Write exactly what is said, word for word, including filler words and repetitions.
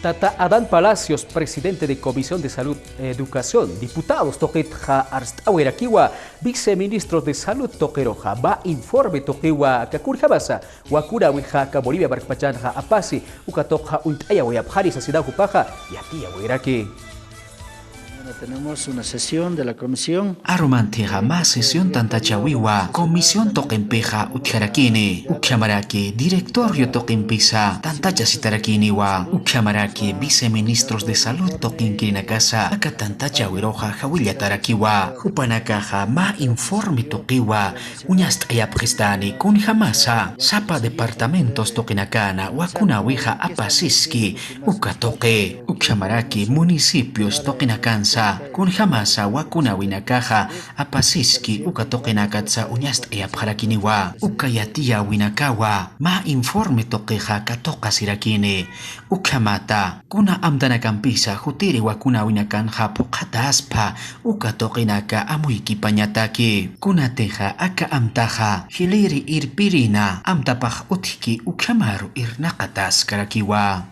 Tata Adán Palacios, presidente de Comisión de Salud, Educación, diputados tuqitxa arst'awirakiwa viceministros de salud tuqiruxa mä informe tuqiwa aka kunjamasa wakunawixa aka Bolivia markpachanxa apasi uka tuqxa uñt'ayawayapxani sasinaw jupaxa yatiyawiraki. Mañana tenemos una sesión de la comisión. Arumantixa mä sesión tantachawiwa comisión tuqimpixa utjarakini. Ukhamaraki directorio tuqimpisa tantachasitarakiniwa. Ukhamaraki viceministros de salud tuqinkirinakasa aka tantachawiruxa jawillatärakiwa. Jupanakaxa mä informe tuqiwa uñast'ayapxistani kunjamasa sapa departamentos tuqinakana wakunawixa apasiski uka tuqi. Ukhamaraki municipios tuqinakansa kunjamasa wakunawinakaxa apasiski uka tuqinakatsa uñast'ayapxarakiniwa. Uka yatiyäwinakawa mä informe tuqixa katuqasirakini. Ukhamata kuna amtanakampisa jutiri wakunawinakanxa phuqhatäspa uka tuqinaka amuykipañataki. Kunatixa aka amtaxa jiliri irpirina amtapax utjki ukhamaru irnaqatäskarakiwa.